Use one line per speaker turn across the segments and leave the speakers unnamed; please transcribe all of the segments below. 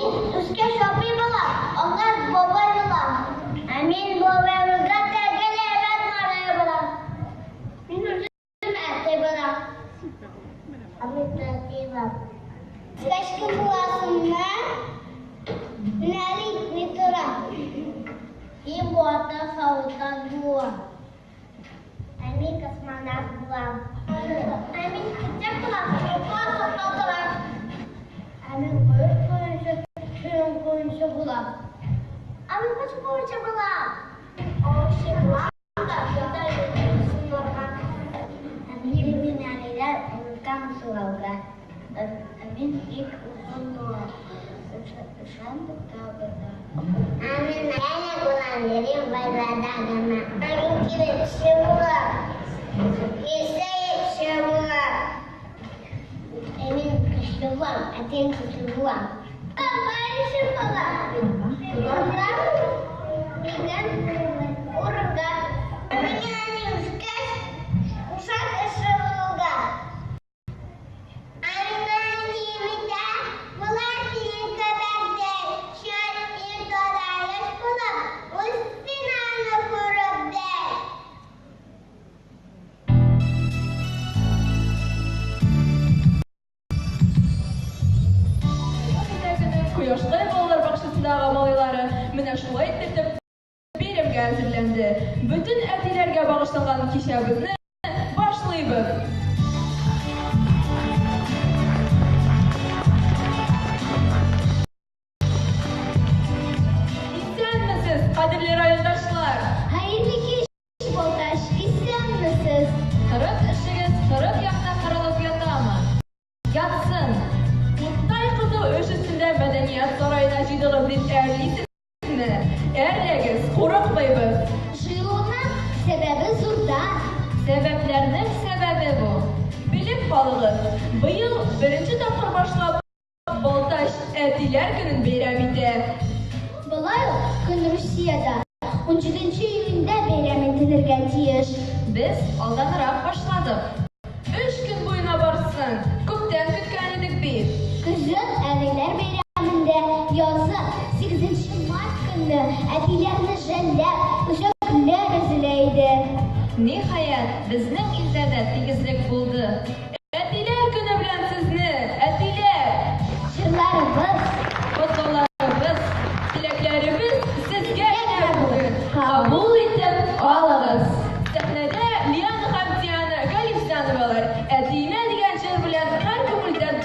Мин үскәч абый булам, аннан бабай булам. Ә мин бабай булган да гел әйбәт малай булам. Мин үзем әти булам. Ә мин әти булам. Үскәч кем буласыңмы? Мин әле итми торам. Мин вата солдат булам. Ә мин космонавт булам. Ә мин китап булам, укыла торам. Ә мин кояш буенча, чуен буенча булам. Ә мин кош буенча булам. Аучы булам да, шунда йөрим сунарга. Ә минем әниләр оныткан сорауга. Ә мин бик озын булам. Очам декабрьдә. Ә мин әнә булам, йөрим байларда гына. Ә мин кибетче булам. Исәече булам. Ә мин көчле булам, әтием көчле булам. Товарищ булам. Урам дигән урынга. Мин әни үскәч, усал кеше булуга. Ә мин әнием итә, була синең кебек чын ир товарищ булып, үз финалны күреп бел.
Кояшкай балалар бакчасындагы малайлары менә шулай итеп бәйрәмгә әзерләнде. Бөтен әтиләргә багышланган кичәбезне башлыйбыз. Исәнмесез, кадерле райондашлар!
Хәерле кич, Балтач, исәнмесез!
Кырык эшегез кырык якта кырылып ятамы? Ятсын! Уттай кызу эш өстендә мәдәният сараена җыйдыгыз дип әрлисезме? Әрләгез, курыкмыйбыз!
Җыелуның сәбәбе зурдан.
Сәбәпләрнең сәбәбе бу. Белеп калыгыз, быел беренче тапкыр башлап Балтач Әтиләр көнен бәйрәм итә.
Болай ук көн Русиядә 17 июньдә бәйрәм ителергә тиеш.
Без алданрак башладык. Өч көн буена барсын, күптән көткән идек бит.
Көзен әниләр бәйрәмендә, язын, 8 март көнне әтиләрне жәлләп, өзәкләр өзелә иде.
Ниһаять, безнең илдә дә тигезлек булды. Әтиләр көне белән сезне, әтиләр!
Җырларыбыз,
Котлауларыбыз, теләкләребез сезгә генә бүген. Кабул итеп алыгыз. Сәхнәдә Лиана һәм Диана Галимҗановалар Әтиемә дигән җыр белән һәр күңелдән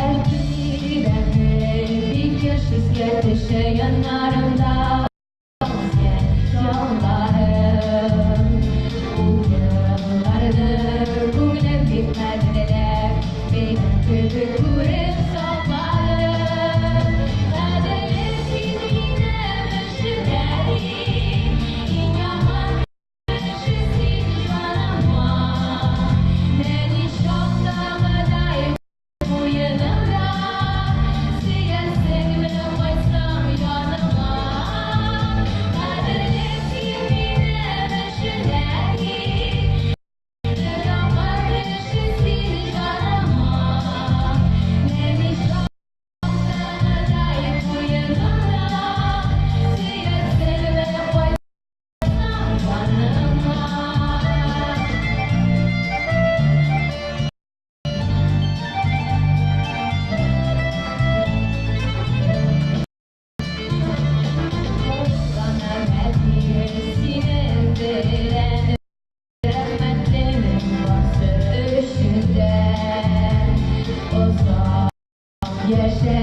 Әти-әни бик еш искә төшә яннарымда үскән елларым. Ул елларны күңелем бик кадерләп, бәйрәм кебек күреп сакладым. Кадерле син минем өчен, әни, иң якын кеше син җаныма. Нәни чактагыдай куенымда сөясеңме кайтсам яныма. Кадерле син минем өчен, әни, якын кеше син җаныма. Нәни чактагыдай куенымда сөясеңме кайтсам яныма. Сокланам, әтием, синең белән рәхмәтлемен барсы өчен дә. Озак яшә,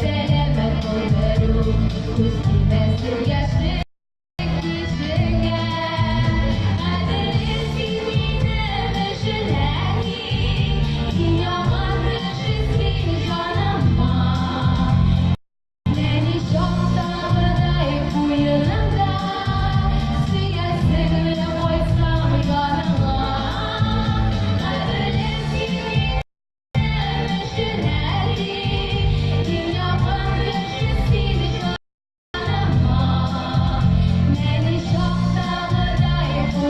сәламәт бул берүк, күз тимәсен яшьлек кичеңә. Кадерле син минем өчен, әни,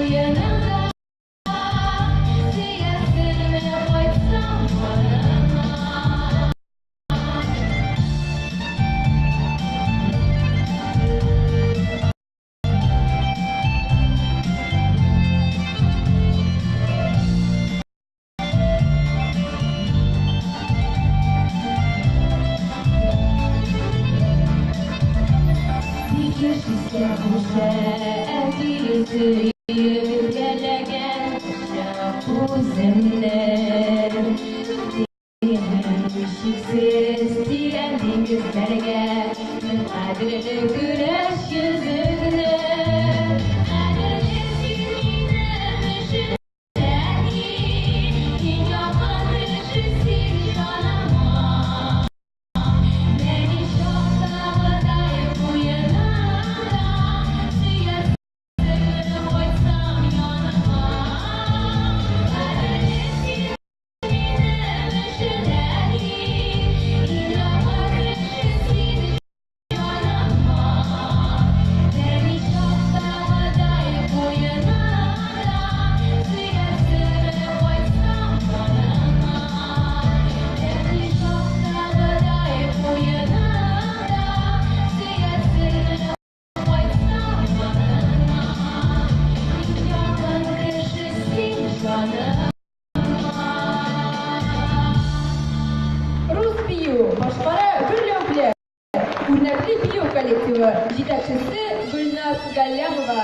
куеныңда, сөясеңме кайтсам яныңа? Тик яшискә күчә әти йөзе иркәләгән чак үземне. Чиксез тирән диңгезләргә мең кадерле көрәш йөзеңне. Кадерле син минем өчен, әни, иң якын кеше син җаныма. Нәни чактагыдай куеныңда, сөярсеңме кайтсам яныма? Кадерле син минем өчен, әни, иң якын кеше син җаныма. Нәни чактагыдай куеныңда, сөярсеңме кайтсам яныма? Нәни чактагыдай куеныңда, сөярсеңме кайтсам яныма? Иң якын кеше син җаныма. Рус бию башкара Гөрләүкләр үрнәкле бию коллективы, җитәкчесе Гөлназ Галләмова.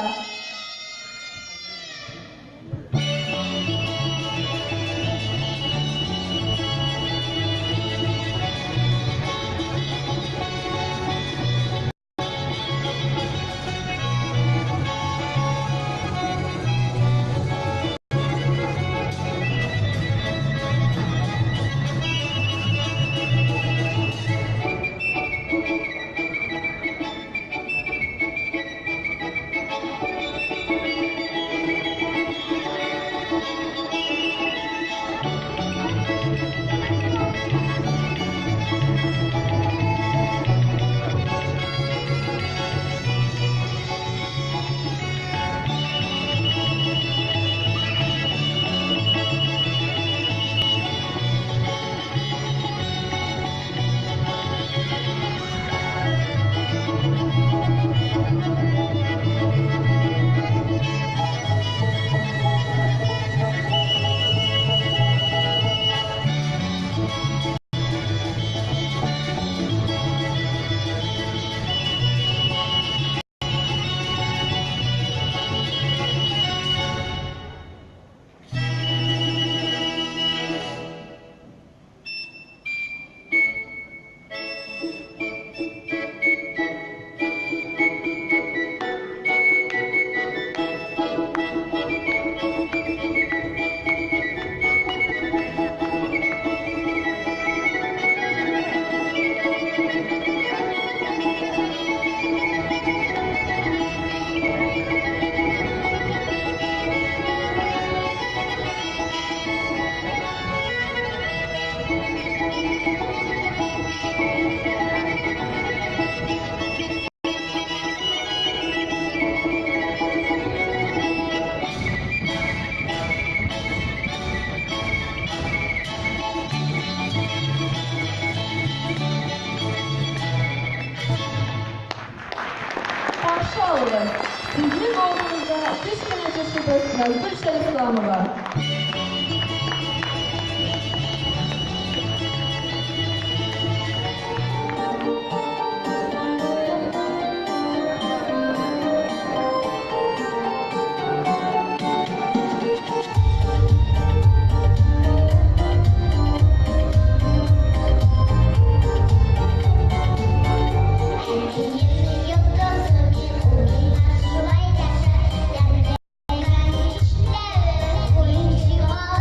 Каршы алыгыз, сезнең алдыгызда кечкенә җырчыбыз Назгөл Шәрисламова.
Әтиемнең йолдызы мин, ул миңа шулай дәшә. Ямьле эшләвем, уенчык.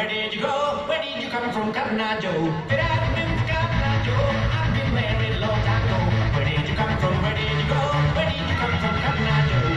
Where did you go? Where did you come from, Cotton Eye Joe? If it hadn't been for Cotton Eye Joe, I'd been married a long time ago. Where did you come from? Where did you go? Where did you come from, Cotton Eye Joe?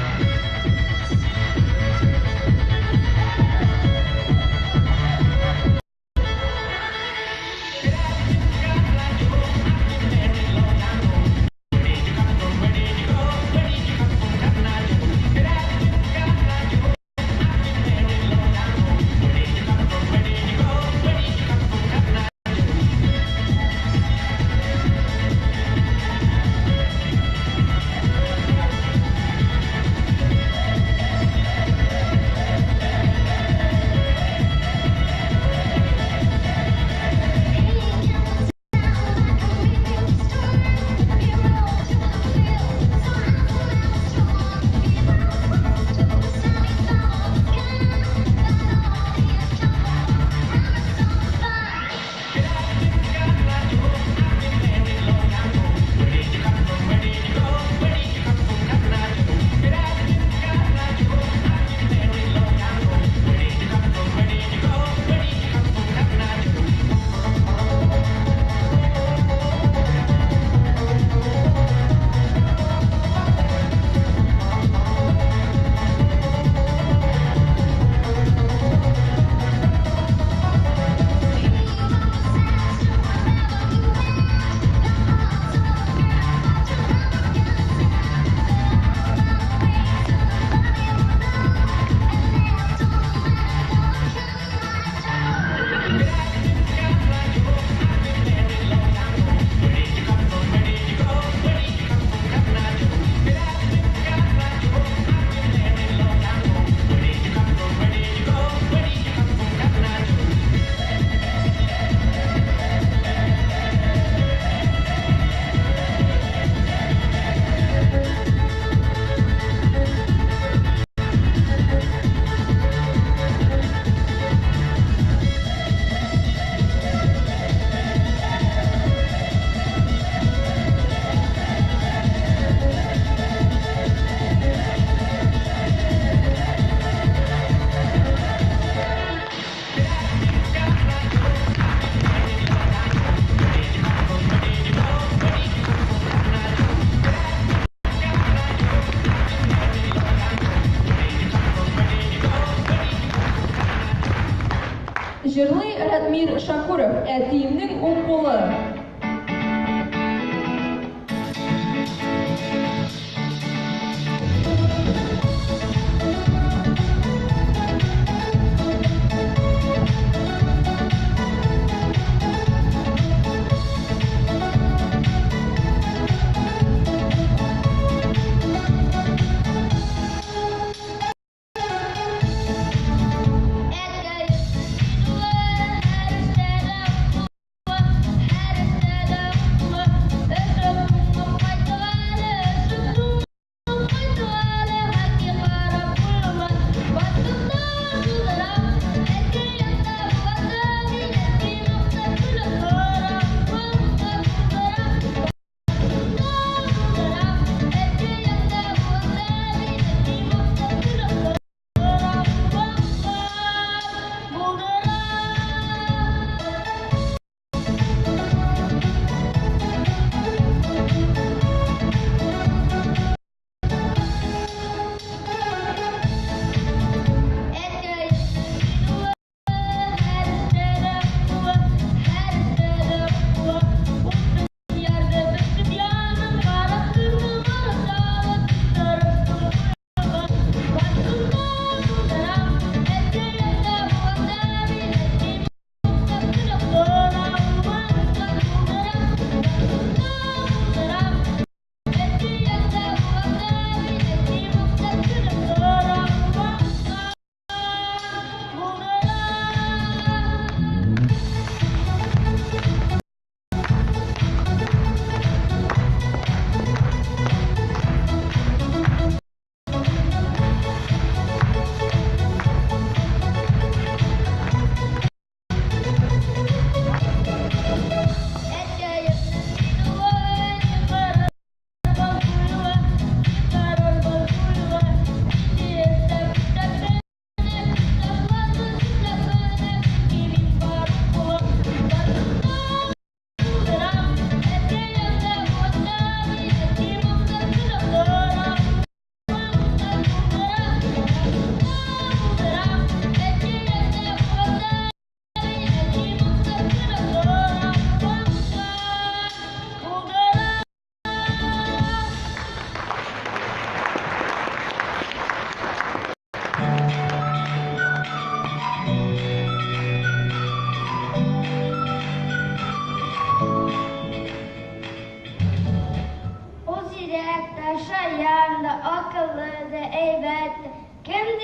Җырлый Радмир Шакуров, әтиемнең уң кулы.
Әткәй,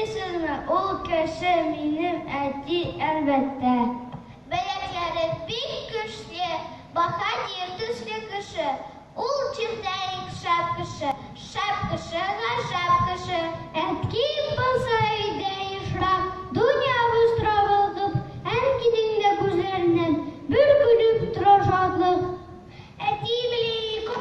дисезме? Ул кеше минем әти, әлбәттә. Беләкләре бик көчле, баһадир төсле кеше. Ул җирдә иң шәп кеше, шәп кеше, гаҗәп кеше. Әткәем булса өйдә ешрак, дөньябыз тора балкып, әнкинең дә күзләреннән бөркелеп тора шатлык. Әти белән икәү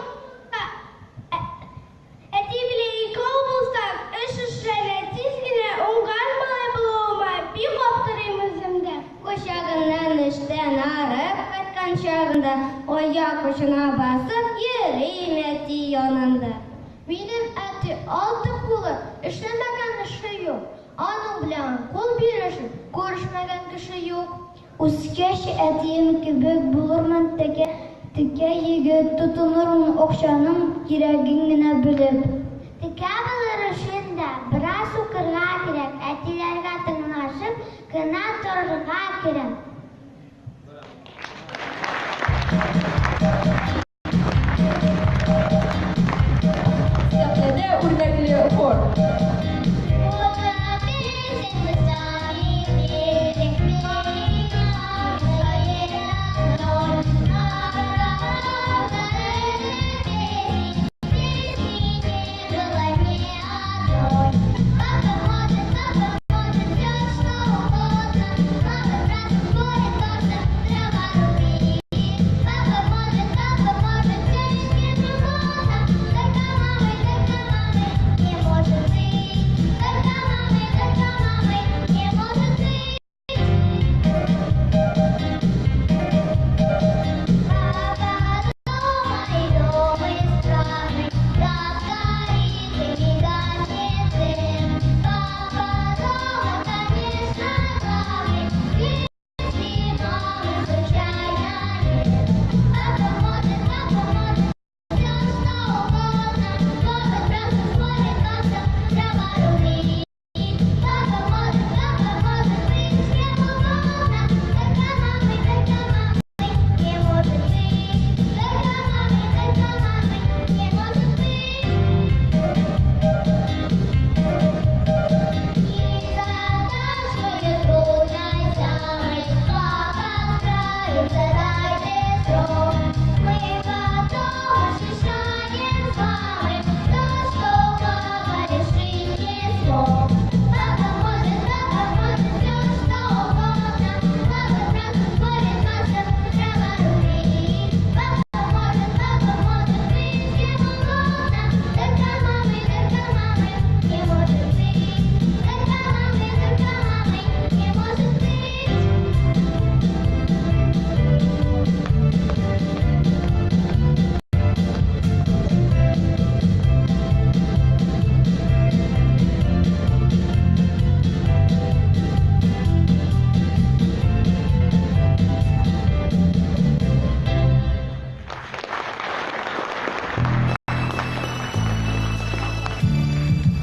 Әти белән икәү булсак, эш эшләргә тиз генә уңган малай булуыма бик аптырыйм үзем дә. Кочагыннан эштән арып кайткан чагында аяк очына басып йөрим әти янында. Минем әти алты кулы, эшләмәгән эше юк. Аның белән кул бирешеп күрешмәгән кеше юк. Үскәч, әтием кебек булырмын, текә, текә егет, тотынырмын акчаның кирәген генә белеп. Текә булыр өчен дә бераз укырга кирәк, әтиләргә тыңлашып кына торырга кирәк.
Сәхнәдә үрнәкле хор.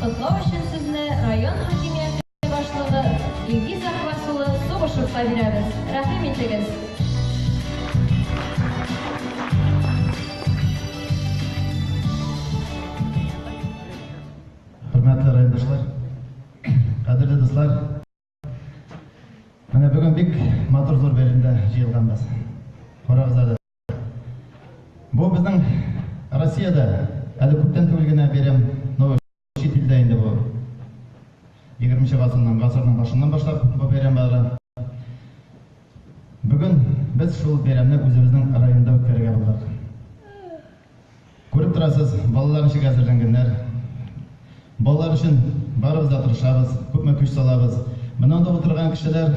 Котлау өчен сүзне район хакимияте башлыгы Илгиз Акбас улы Сугышевка бирәбез. Рәхим итегез.
Хөрмәтле райондашлар, кадерле дуслар, менә бүген бик матур зур бәйрәмдә җыелганбыз. Карагыз әле. Бу безнең Россиядә әле күптән түгел генә бәйрәм, но чит илдә инде бу 20 гасырның гасырның башыннан башлап бу бәйрәм бара. Бүген без шул бәйрәмне үзебезнең районда үткәрергә булдык. Күреп торасыз, балалар ничек әзерләнгәннәр. Балалар өчен барыбыз да тырышабыз, күпме көч салабыз. Менә анда утырган кешеләр,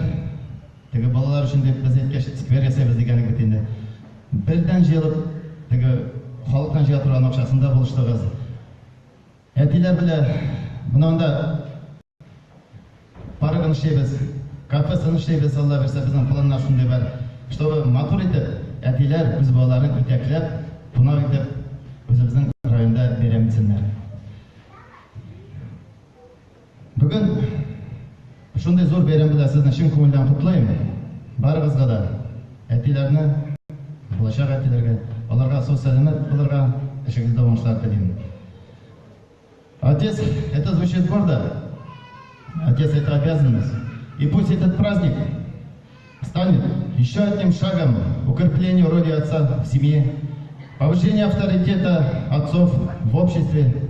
теге балалар өчен дип без әйткәч, сквер ясыйбыз дигән бит инде. Бердән җыелып, теге халыктан җыя торган акчасын да булыштыгыз. Әтиләр белә, менә анда Паркын эшлибез, кафесын эшлибез, Алла бирсә, безнең планнар шундый бар, чтобы матур итеп, әтиләр үз балаларын итәкләп, кунак итеп, үзебезнең районда бәйрәм итсеннәр. Бүген шундый зур бәйрәм белән сезне чын күңелдән котлыйм. Барыгызга да, әтиләрне, булачак әтиләргә, аларга сау-сәламәт булырга, эшегездә уңышлар телим. Отец, это звучит гордо. Отец – это обязанность. И пусть этот праздник станет еще одним шагом укреплению роли отца в семье, повышению авторитета отцов в обществе.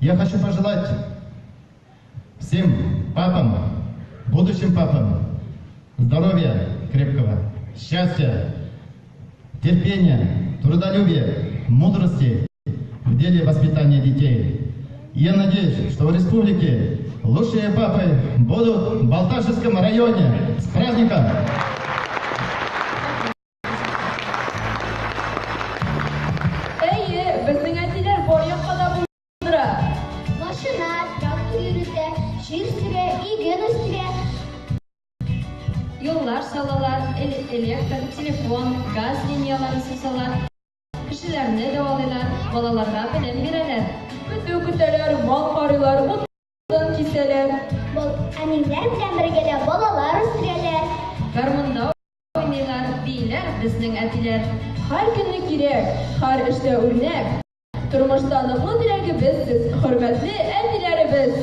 Я хочу пожелать всем папам, будущим папам, здоровья крепкого, счастья, терпения, трудолюбия, мудрости в деле воспитания детей. Я надеюсь, что в республике лучшие папы будут в Балташевском районе. С праздником!
Әйе, безнең әтиләр бар якка да булдыра.
Машина, трактор йөртә, җир сөрә, иген үстерә.
Юллар салалар, электр, телефон, газ линиялары сузалар, кешеләрне дәвалыйлар, балаларга белем бирәләр.
Көтү көтәләр, мал карыйлар, утын кисәләр.
Әниләр белән бергәләп балалар үстерәләр.
Гармунда уйныйлар, бииләр безнең әтиләр.
Һәр көнне кирәк, һәр эштә үрнәк. Тормышта ныклы терәгебез сез, хөрмәтле әтиләребез.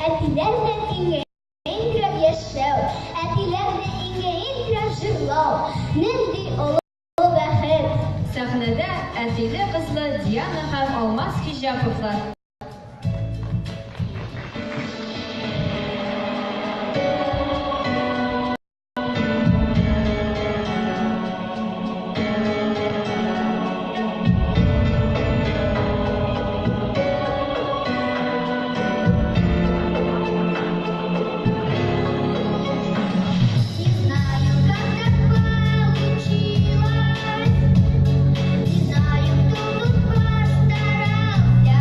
Әтиләр белән иңгә-иң терәп яшәү, әтиләр белән иңгә-иң терәп җырлау, нинди олы бәхет!
Сәхнәдә әтиле-кызлы Диана һәм Алмаз Хиҗаповлар.
Не знаю, как так получилось, не знаю, кто тут постарался.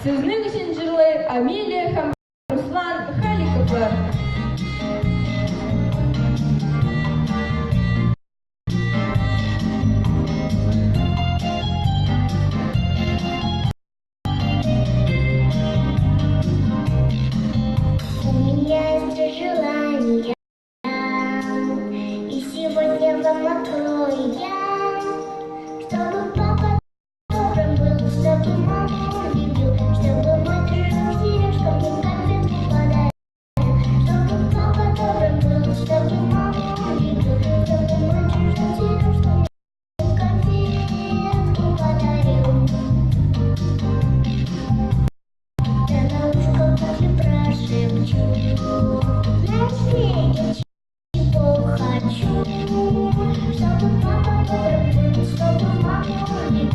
Сезнең өчен җырлый Амелия һәм Руслан Халиковлар.
У меня есть три желания, и сегодня вам открою я, чтобы папа добрым был, чтобы маму любил, чтобы мой дружок Сережка мне конфетку подарил, чтобы папа добрым был, чтобы маму любил, чтобы мой дружок Сережка мне конфетку подарил. Я на ушко кукле прошепчу, знаешь ли, я чего хочу, чтобы папа добрым был, чтобы маму любил,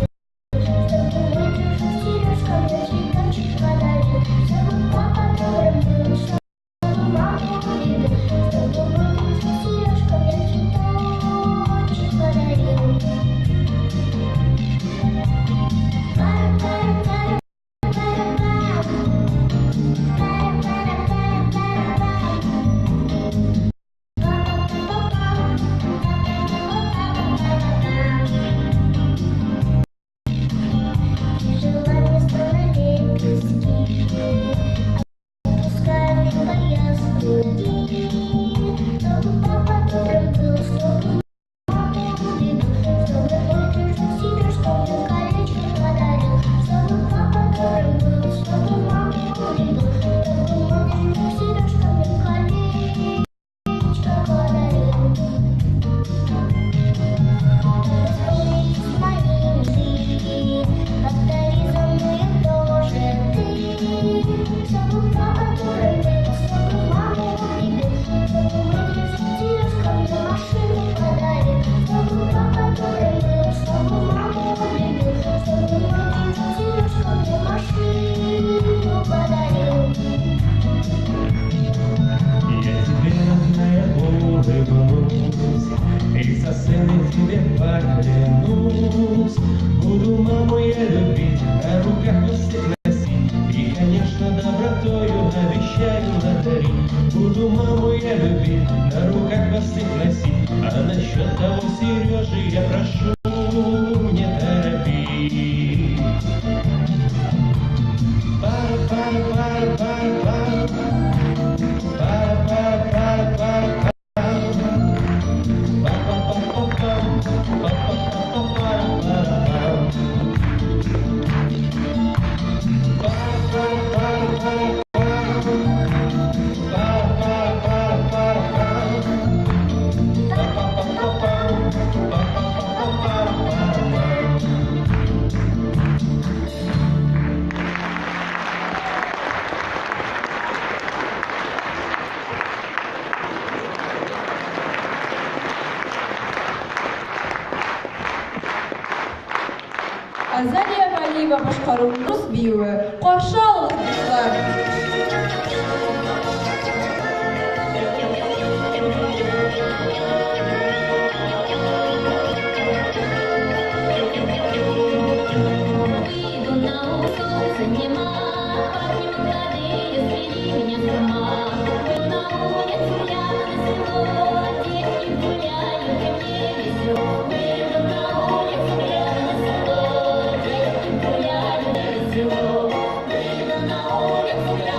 чтобы мой дружок Сережка мне цветочек подарил, чтобы папа добрым был, чтобы маму любил, чтобы мой дружок Сережка мне цветочек подарил. Пара-пара-пара. Чтобы папа добрым был, чтобы маму любил, чтобы мой дружок Сережка мне колечко подарил, чтобы папа добрым был, чтобы маму любил, чтобы мой дружок Сережка мне колечко подарил. Исполнились мои мечты, повтори за мною тоже ты, чтобы папа добрым был, чтобы маму любил, чтобы мой дружок Сережка мне машину подарил, чтобы папа добрым был, чтобы маму любил, чтобы мой дружок Сережка мне машину подарил.
Я тебе, родная, улыбнусь и со сцены тебе поклянусь. Буду маму я любить, на руках вас всех носить и, конечно, добротою обещаю одарить. Буду маму я любить, на руках вас всех носить. А насчет того Сережи я прошу не торопить. Пара-пара-пара-пара-пара. Пара-пара-пара-пара-пара. Па-па-па-па-пам. Па-па-па-па-пара-пара-пам. Пара-пара-пара-пара-пара. Пара-пара-пара-пара-пара. Па-па-па-па-пам. Па-па-па-па-пара-пара-пам.
Азалия Галиева башкаруы рус биюе. Каршы алыгыз, дуслар!
Выйду на улицу, нема, парни молодые свели меня с ума. Выйду на улицу, гляну на село, детки гуляют, и мне весело. Выйду на улицу, гляну на село, детки гуляют, и весело. Выйду на улицу, гляну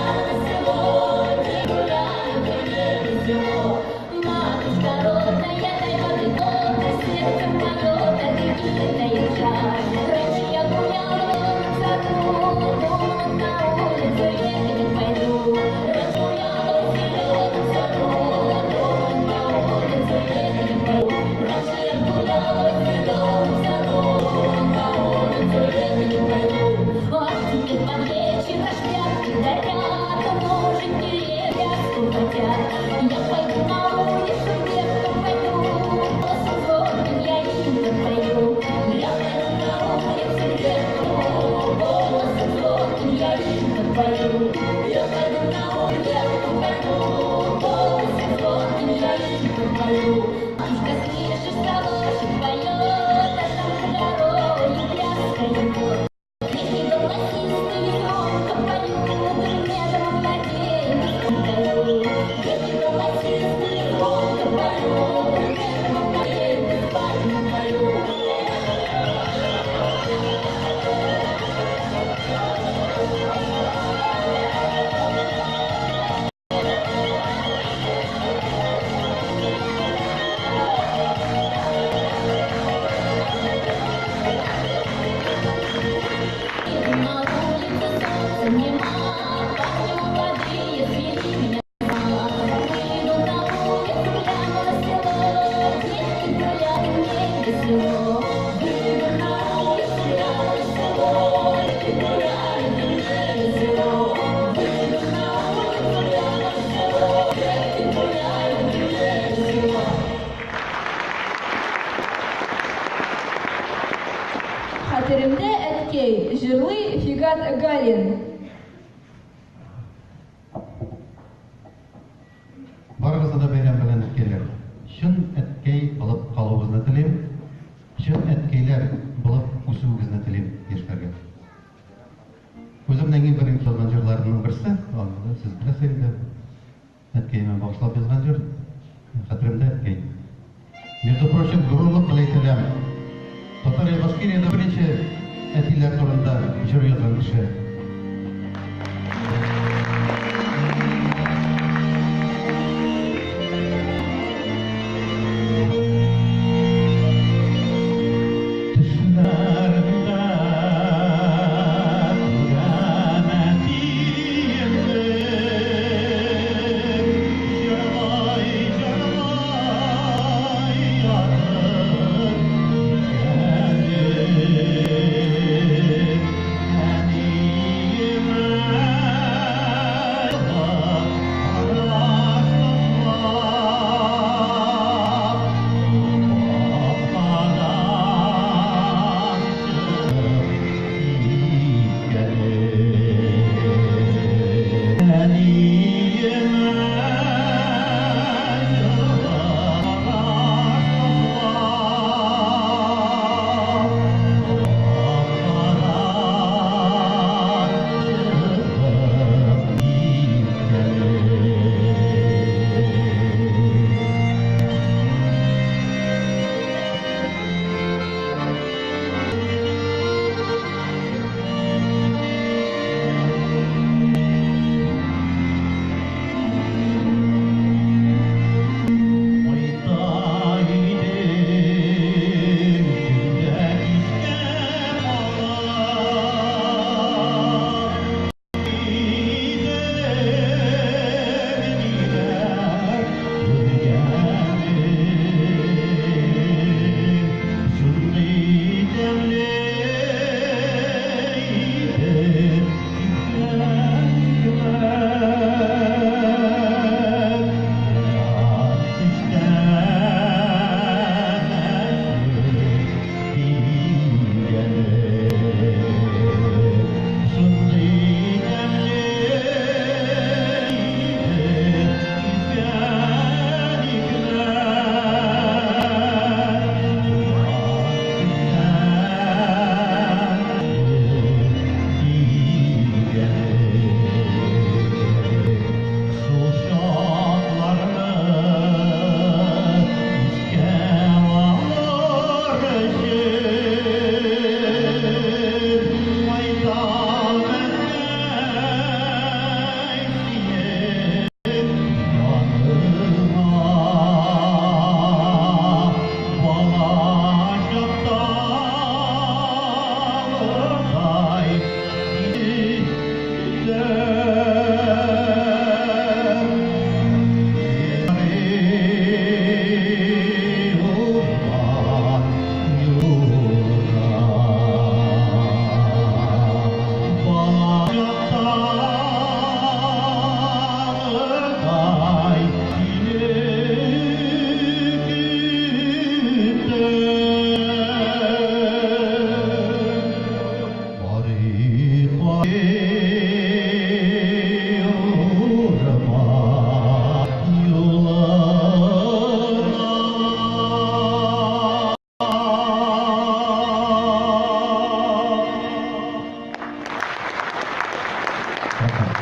Җырлый Фигат Галин.
Барыгызны да бәйрәм белән, әткәйләр! Чын әткәй булып калуыгызны телим, чын әткәйләр булып үсүегезне телим яшьләргә. Үземнең иң беренче язган җырларымның берсе, аны сез беләсез инде, әткәемә багышлап язган җыр, Хәтеремдә әткәй. Между прочим, горурлык белән әйтәләм, Татария Башкириядә беренче әтиләр турында җыр язган кеше. Төшләремдә күрәм әтиемне, җырлай, җырлай ятып киткәнен. Әниемә караш ташлап, капкадан чыгып киткәнен. Әниемә караш ташлап, капкадан чыгып киткәнен. Кайта идем көндә кичкә калып, идем ниләр күргәнем. Шундый тәмле иде икмәк, бераз төштән әче дигәнем. Шундый тәмле иде кипкән икмәк, бераз төштән әче дигәнем. Шул чакларны искә алыр өчен кайтам, әткәй, синең яныңа. Бала чактагыдай сине көтәм. Урман юлына. Бала чактагыдай сине көтәм. Барый урман юлына. Рәхмәт.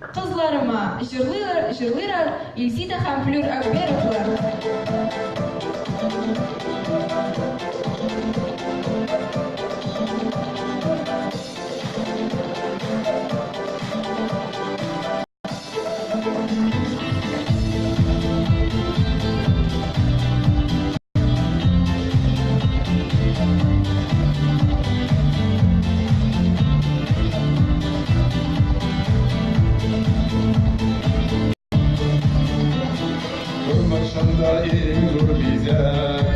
Кызларыма җырлыйлар, җырлыйлар Илзида һәм Флүр Әкбәровлар.
Тормышымда иң зур бизәк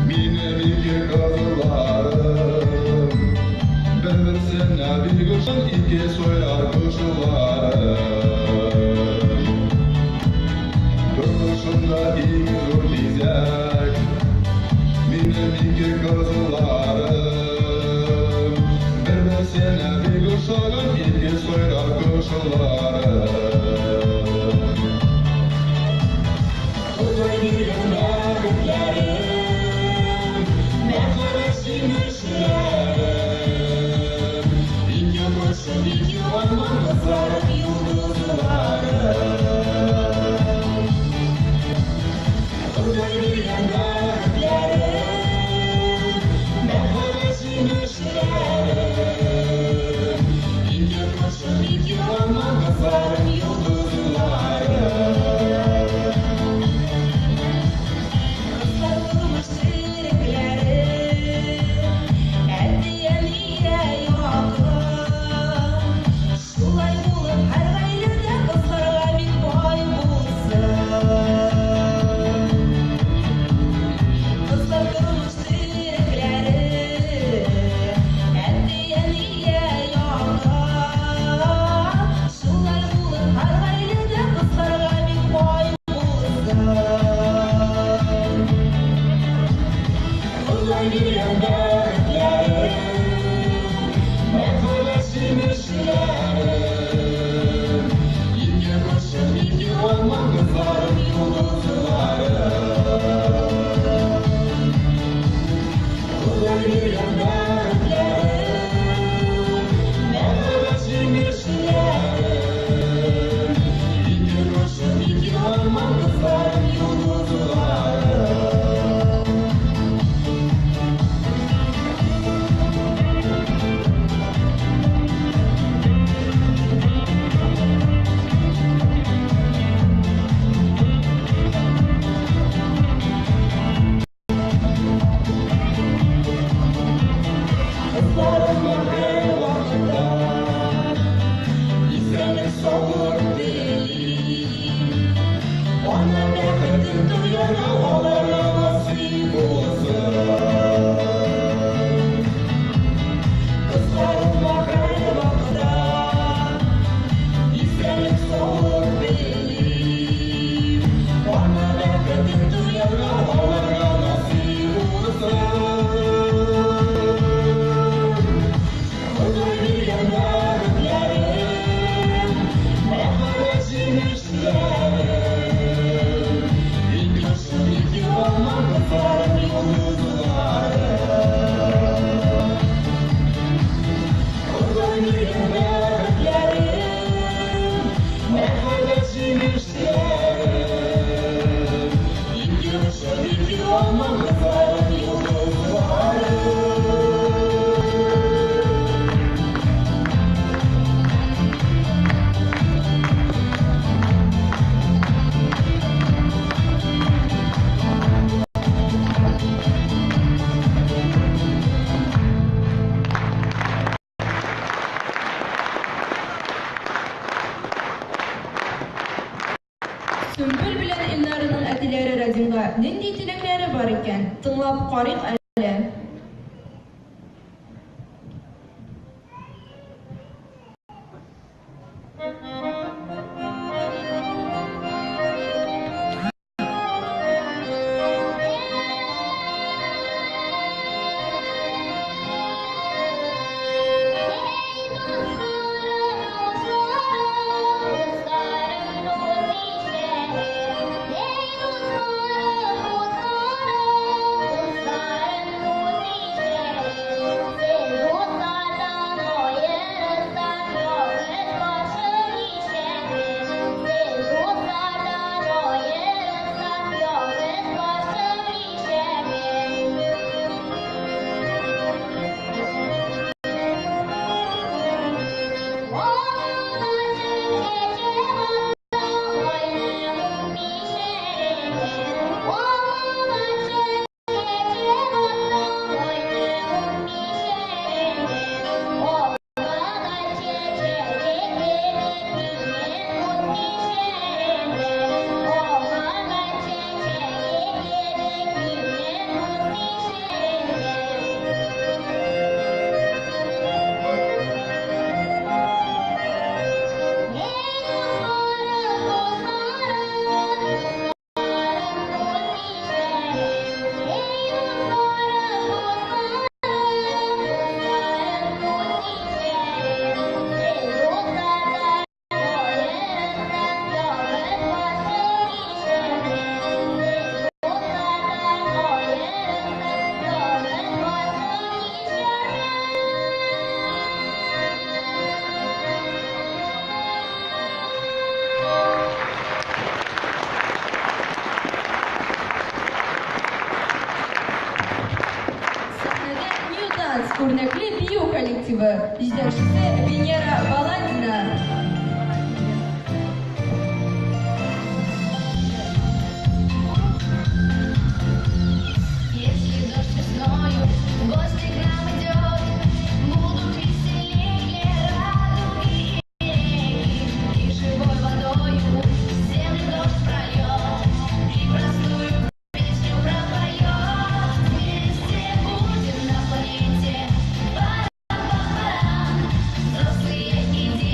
Минем ике кызларым. Бер-берсенә бик ошан ике сояр кошларым. Тормышымда иң зур бизәк Минем ике Алма кызларым йолдызлары. Ходай биргән бәхетләрем, мәхәббәт җимешләрем. Ике кошым, ике алма кызларым йолдызлары. Кызларыма һәрвакытта исәнлек, саулык телим. Ана бәхетен тоярга аларга насыйп булсын. Кызларыма һәрвакытта исәнлек, саулык телим. Ана бәхетен тоярга аларга насыйп булсын. Ходай биргән бәхетләрем, мәхәббәт җимешләрем. Ике кошым, ике алма кызларым йолдызлары. Ходай биргән бәхетләрем, мәхәббәт җимешләрем. Ике кошым, ике алма кызларым йолдызлары.
Сөмбел белән Илнараның әтиләре Радимга нинди теләкләре бар икән? Тыңлап карыйк әле.
Ey dostlarım, dostlarım, dostlarım dost işleri. Ey dostlarım, dostlarım, dostlarım dost işleri. Siz dostlardan ayırırsan yalnız başım işleri. Siz dostlardan ayırırsan yalnız başım işleri. Ey dostlarım, dostlarım, dostlarım dost işleri. Ey dostlarım, dostlarım, dostlarım dost işleri. Siz dostlardan ayırırsan yalnız başım işleri. Siz dostlardan ayırırsan yalnız başım işleri.
Сәхнәдә New Dance үрнәкле бию коллективы, җитәкчесе Венера Баландина.
Если дождь весною в гости к нам идет, будут веселее радуги и реки, и живой водою землю дождь прольет, и простую песню пропоет. Вместе будем на планете, пара-пам-парам, взрослые и дети.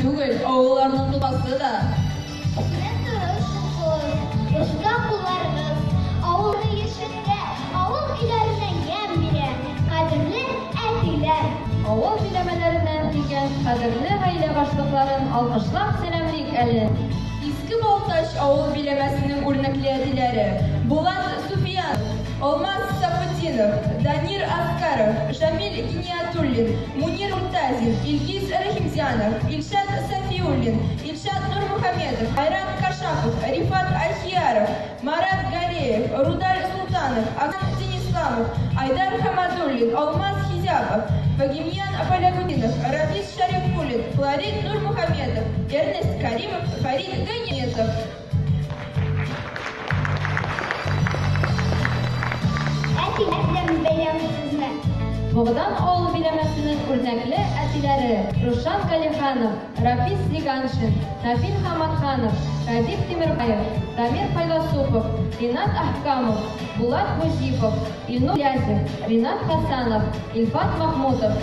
түгел, авылларның тоткасы да.
Сезнең тырыш оста кулларыгыз авылны яшәтә, авыл өйләренә ямь бирә, кадерле әтиләр.
Авыл биләмәләреннән килгән кадерле гаилә башлыкларын алкышлап сәламлик әле.
Иске Балтач авыл биләмәсенең үрнәкле әтиләре Булат Суфиянов, Алмаз Сафутдинов, Данир Аскаров, Шамил Гиниятуллин, Мунир Муртазин, Илгиз Рахимзянов, Илшат Сафиуллин, Илшат Нурмухаметов, Айрат Кашапов, Рифат Ахияров, Марат Гареев, Рудаль Султанов, Акан Денисламов, Айдар Хамадуллин, Алмаз Хизяпов, Богемьян Фалягутдинов, Рафис Шарифуллин, Флорид Нурмухаметов, Эрнест Каримов, Фарид Ганеметов.
Әтиләр белән бәйрәм сезне.
Богдан авыл биләмәсенең үрнәкле әтиләре Рушан Галиханов, Рафис Зиганшин, Нафил Хаматханов, Радик Тимербаев, Дамир Файласупов, Ринат Ахкамов, Булат Музипов, Илнур Язев, Ринат Хасанов, Илфат Махмутов.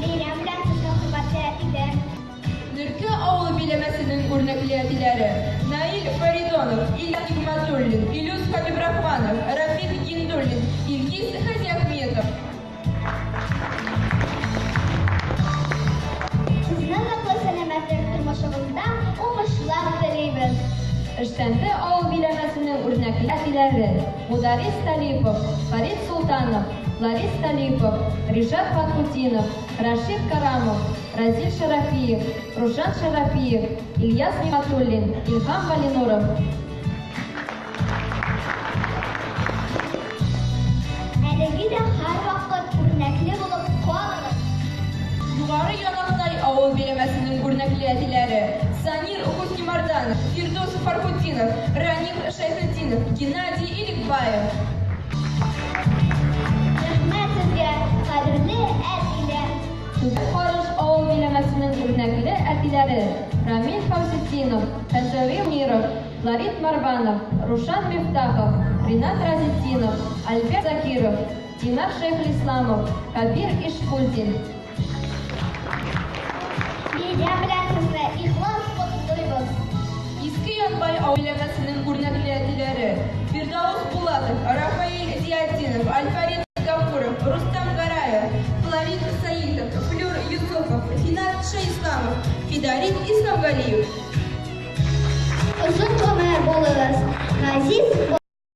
Бәйрәм белән сезне, хөрмәтле әтиләр.
Нөрке авылы биләмәсенең үрнәкле әтиләре Наил Фаридонов, Илья Нигматуллин, Илюс Хабибрахманов, Рафик Гиндуллин, Илгиз Хазиахметов.
Сезнең ныклы сәламәтлек, тормышыгызда уңышлар телибез.
Эштәнде авыл биләмәсенең үрнәкле әтиләре Мударис Талипов, Фарид Султанов, Ларис Талипов, Ришат Фатхутдинов, Рашид Карамов, Разил Шарафиев, Рушан Шарафиев, Ильяс Нигматуллин, Илһам Валинуров.
Әлеге дә һәрвакыт үрнәкле булып калыгыз.
Югары Янактай авыл биләмәсенең үрнәкле әтиләре Санир Хуснимарданов, Фирдус Фархутдинов, Ранил Шайхетдинов, Геннадий Иликбаев.
Рәхмәт сезгә, кадерле әтиләр.
Түбән Карыш авыл биләмәсенең үрнәкле әтиләре Рамил Фәүзетдинов, Фәнзәви Миров, Флорид Марванов, Рушан Мифтахов, Ринат Разетдинов, Альберт Закиров, Динар Шәйхелисламов, Кабир Ишкульдин.
Бәйрәм белән сезне ихлас котлыйбыз.
Иске Янбай авыл биләмәсенең үрнәкле әтиләре Фирдаус Булатов, Рафаэль Зиятдинов, Альфарид Гафуров, Рустам Гараев, Флорид Саитов, Флюр Юсупов, Финат Шаисламов, Фидарит Исламгалиев.
Озын гомер булыгыз. Газиз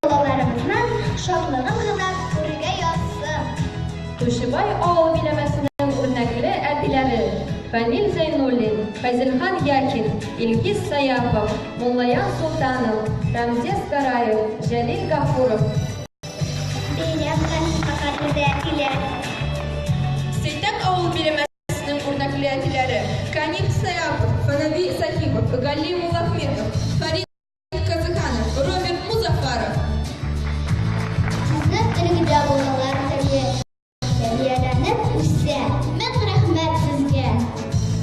балаларыбызның шатлыгын гына күрергә язсын.
Тушибай авыл биләмәсенең үрнәкле әтиләре Фәнил Зәйнуллин, Фәйзелхан Якин, Илгиз Саяпов, Муллаян Султанов, Рамзес Гараев, Җәлил Гафуров.
Бәйрәм белән сезне, кадерле әтиләр.
Сәйтәк авыл биләмәсенең үрнәкле әтиләре Каниф Саяпов, Фанави Сахипов, Гали Муллахметов, Фарид Казыханов, Роберт Музафаров.
Сезнең өлгедә балалар тәрбияләнеп үсә. Мең рәхмәт сезгә.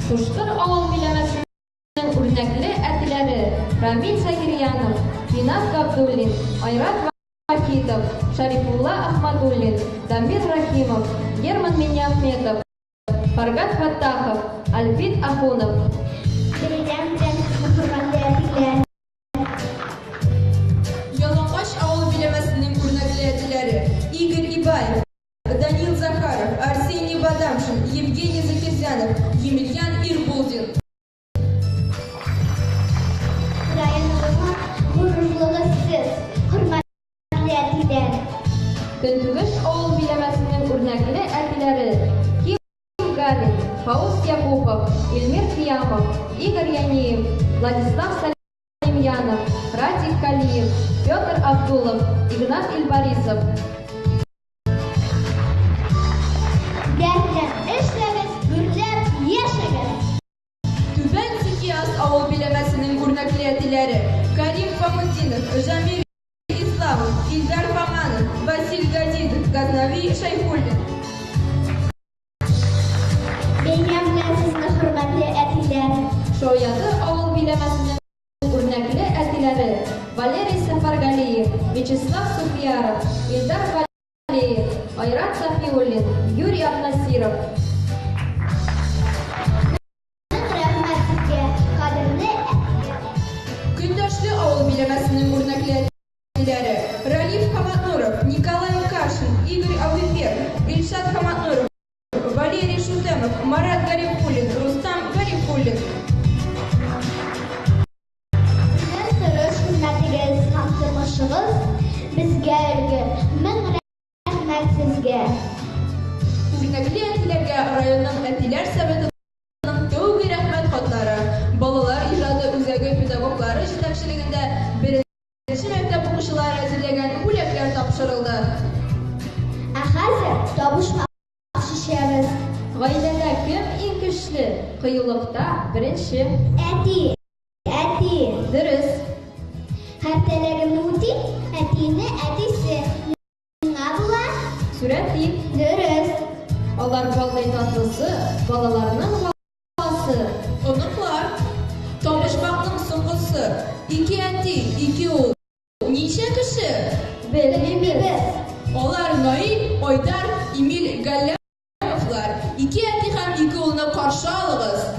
Тушкыр авыл биләмәсенең үрнәкле әтиләре Рамил Закирьянов, Ринат Габдуллин, Айрат Вахитов, Шарифулла Ахмадуллин, Дамир Рахимов, Герман Миняхметов, Фаргат Фаттахов, Альбит Ахунов.
Бәйрәм белән сезне, хөрмәтле әтиләр.
Ялангач авыл биләмәсенең үрнәкле әтиләре Игорь Ибаев, Данил Захаров, Арсений Бадамшин, Евгений Закирзянов, Емельян Ирбулдин.
Районыбызның горурлыгы сез, хөрмәтле әтиләр.
Көнтүгеш авыл биләмәсенең үрнәкле әтиләре Ким Гарин, Фауз Якупов, Илмир Киямов, Игорь Яниев, Владислав Салимьянов, Радик Калиев, Петр Абдулов, Игнат Илбарисов.
Дәртләп эшләгез, гөрләп яшәгез.
Түбән Сикияз авыл биләмәсенең үрнәкле әтиләре Карим Фамутдинов, Жамил Исламов, Илдар Фаманов, Василь Газизов, Газнави Шайхуллин.
Бәйрәм белән сезне, хөрмәтле әтиләр.
Шояды авыл биләмәсенең үрнәкле әтиләре Валерий Сафаргалиев, Вячеслав Суфияров, Илдар Валеев, Айрат Сафиуллин, Юрий Афнасьев. Закиров.
Мең рәхмәт сезгә, кадерле әтием.
Көндәшле авыл биләмәсенең үрнәкле әтиләре Ралиф Хаматнуров, Николай Кашин, Игорь Ауефер, Илшат Хаматнуров, Валерий Шутемов, Марат Гарифуллин, Рустам Гарифуллин.
Сезнең тырыш хезмәтегез һәм тормышыгыз безгә өлге. Мең рәхмәт сезгә.
Үрнәкле әтиләргә районның әтиләр советының тәүге рәхмәт хатлары, балалар иҗаты үзәге педагоглары җитәкчелегендә беренче мәктәп укучылары әзерләгән бүләкләр тапшырылды.
Ә хәзер табышмак чишәбез.
Гаиләдә кем иң көчле? Кыюлыкта беренче.
Әти, әти.
Дөрес.
Һәр теләгемне үти, әтине әтисе. Миңа була.
Сурәтли.
Дөрес.
Алар балдай татлысы, балаларның баласы.
Оныклар. Табышмакның соңгысы. Ике әти, ике ул. Ничә кеше?
Белмибез.
Алар Наил, Айдар, Эмиль Галләмовлар. Ике әти һәм ике улны каршы алыгыз.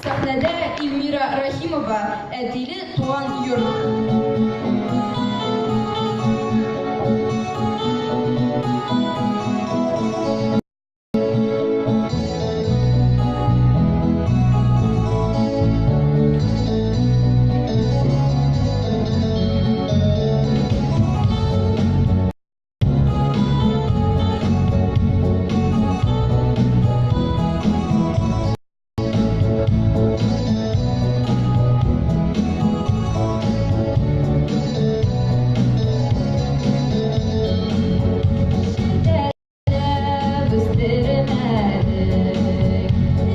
Сәхнәдә Эльмира Рахимова, әтиле туган йорт.
Сиздермәдек,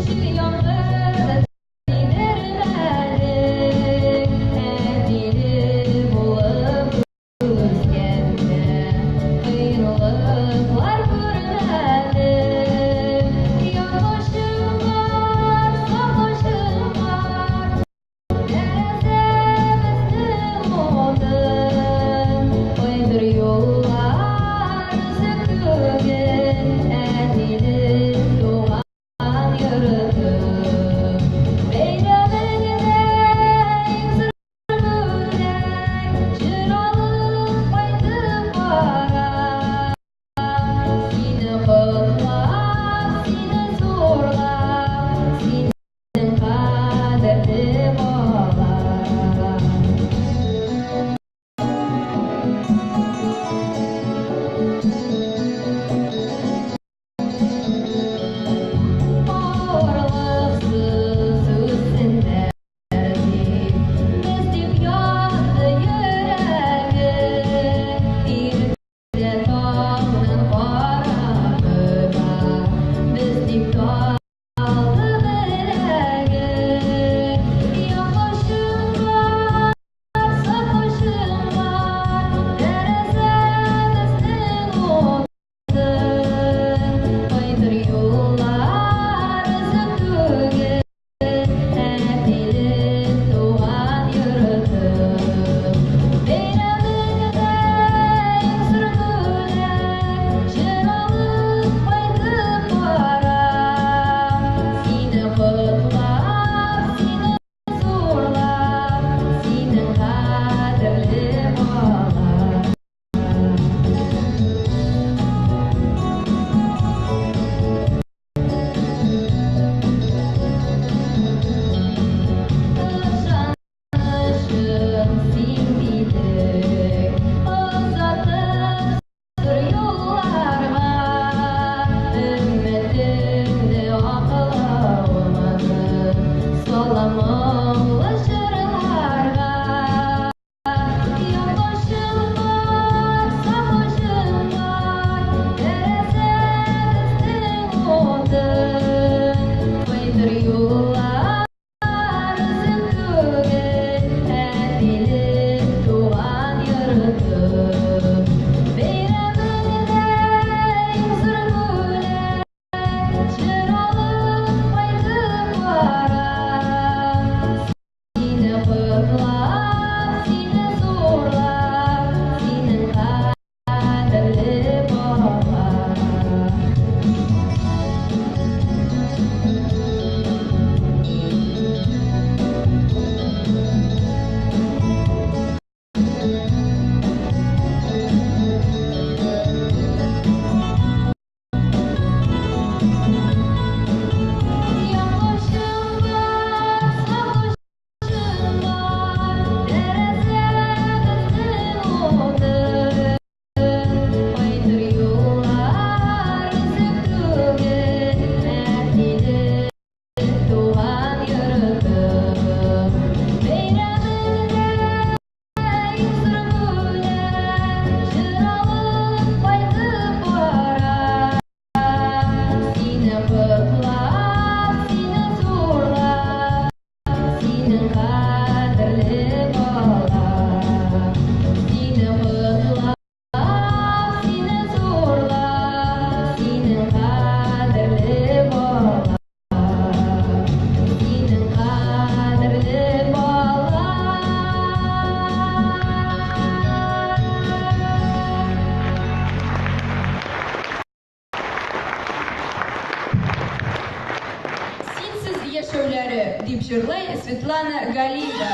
җил-яңгыр да тидермәдек. Әтиле булып үскәндә, кыенлыклар күрмәдек. Язмышым бар, сагышым бар, тәрәзәбезнең утын. Кайдыр юллар өзек түгел, әтиле туган йортым. Бәйрәмеңдә иң зур бүләк, җыр алып кайтып барам. Сине котлап, сине зурлап, синең кадерле балам. Авырлыксыз үссеннәр дип, без дип янды йөрәге. Иртә таңнан караңгыда, без дип талды беләге. Якышым бар, сагышым бар, тәрәзәбезнең утын. Кайдыр юллар өзек түгел, әтиле туган йортым. Бәйрәмеңдә иң зур бүләк, җыр алып кайтып барам. Сине котлап, сине зурлап, синең кадерле балам. Ышанычым син дидең, озатып зур юлларга. Өммәтеңне акламадың, салам моңлы җырларга. Якышым бар, сагышым бар, тәрәзәбезнең утын. Кайдыр юллар өзек түгел, әтиле туган йортым. Бәйрәмеңдә иң зур бүләк, җыр алып кайтып барам. Сине котлап, сине зурлап, синең кадерле балам. Якышым бар, сагышым бар, тәрәзәбезнең утын. Кайдыр юллар өзек түгел, әтиле туган йортым. Бәйрәмеңдә иң зур бүләк, җыр алып кайтып барам. Сине котлап, сине зурлап, синең кадерле балам. Сине котлап, сине зурлап, синең кадерле балам. Синең кадерле балам.
Синсез яшәүләре, дип җырлый Светлана Галиева.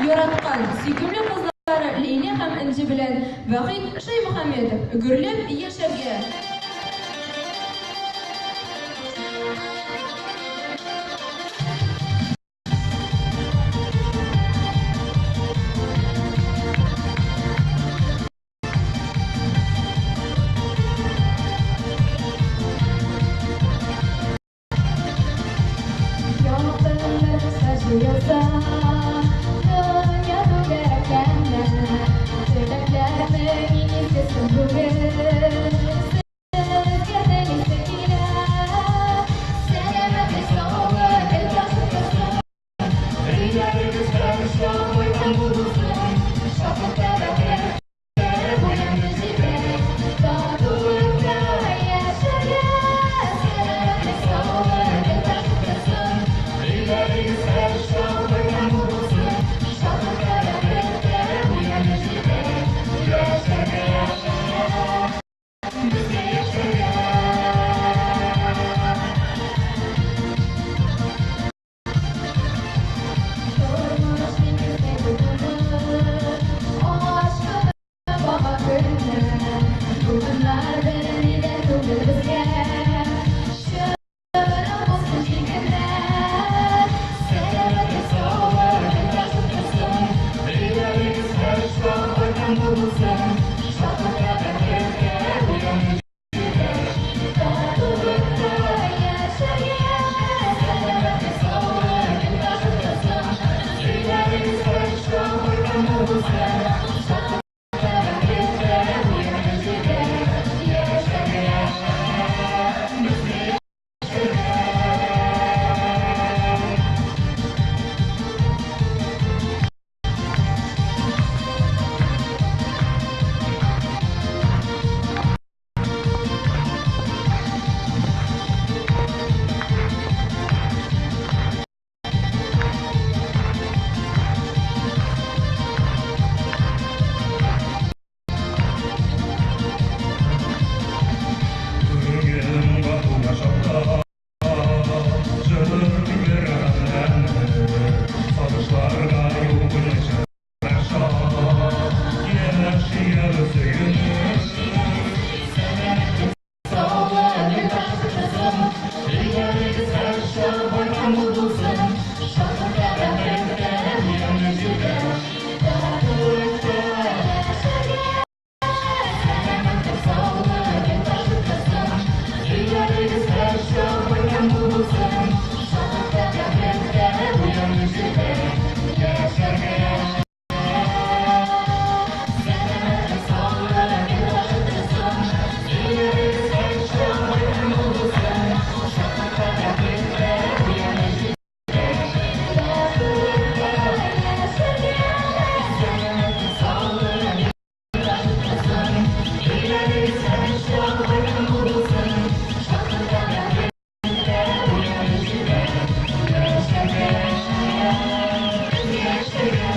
Яраткан сөйкемле кызлары Ләйлә һәм Энҗе белән Вахит Шәймөхәммәтов гөрләп яшәргә.
Ялкынлы җыелса, дөнья түгәрәкләнә. Теләкләрнең изгесен бүген.
бәйрәм мул булсын, шатлыкта, бәхеттә, бу ямьле җирдә. Татулыкта яшәргә, сәламәтлек, саулык юлдашы торсын, өйләрегез һәрчак бәйрәм мул булсын, шатлыкта, бәхеттә, бу ямьле җирдә яшәргә. Сәламәтлек, саулык юлдашы торсын, өйләрегез һәрчак бәйрәм мул булсын, шатлыкта, бәхеттә, бу ямьле җирдә татулыкта яшәргә. Сәламәтлек, саулык юлдашы торсын, өйләрегез һәрчак бәйрәм мул булсын, шатлыкта, бәхеттә, бу ямьле җирдә яшәргә, яшәргә.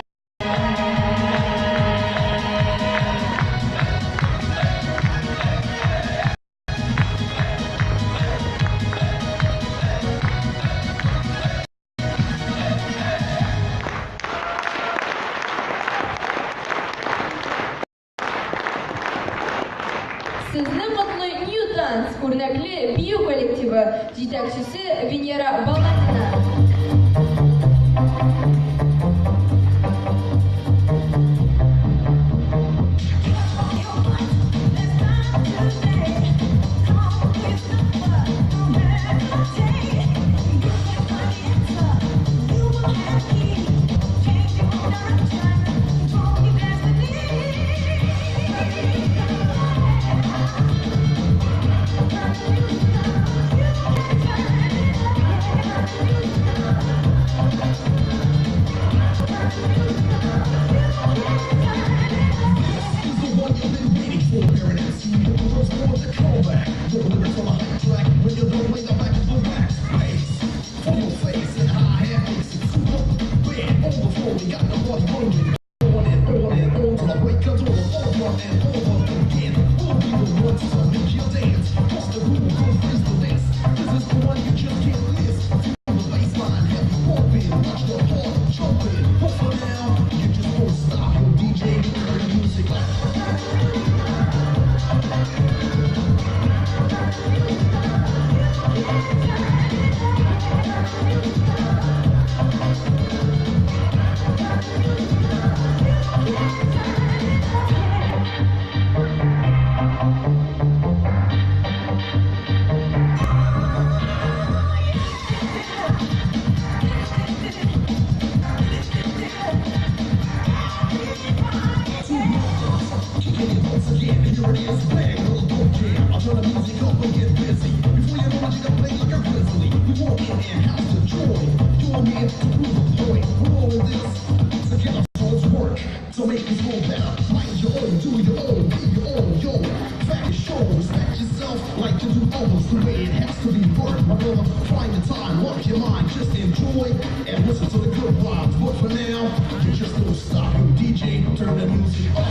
Сезне котлый New Dance үрнәкле бию коллективы, җитәкчесе Венера Баландина.
This is the one you've been waiting for. Baron MC, the world's for the comeback. The lyrics on a hype track. When you don't play the back of the wax bass. For your face and hi-hat makes it super bad. On the floor, we got the party rolling. On and on and on till the break of dawn. Over and over again. We'll be the ones to make you dance. Bust the groove, go freeze the bass. This is the one you just can't miss. Feel the bassline, heavy pumping. Watch the party jumping. But for now, you just won't stop. Yo, DJ, turn the music up. Kicking it once again, here it is, bang, little dope jam. I turn the music up and get busy. Before you know it, you can play like a grizzly. We walk in and house to join. You're man to prove a point. We're all in this together, so let's work to make this world better. Mind your own, do your own, be your own, yo. Fact is show, respect yourself like you do others. The way it has to be worked, my brother. Find the time, work your mind, just enjoy and listen to the good vibes. But for now, you just don't stop. Yo, DJ, turn the music up.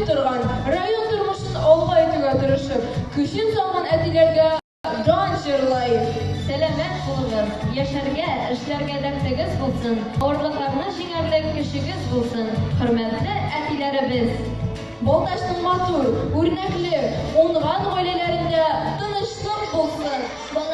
үсеп торган, район тормышын алга итүгә тырышып, көчен салган әтиләргә дан җырлый.
Сәламәт булыгыз, яшәргә, эшләргә дәртегез булсын, авырлыкларны җиңәрлек көчегез булсын, хөрмәтле әтиләребез!
Балтачның матур, үрнәкле, уңган гаиләләрендә тынычлык булсын!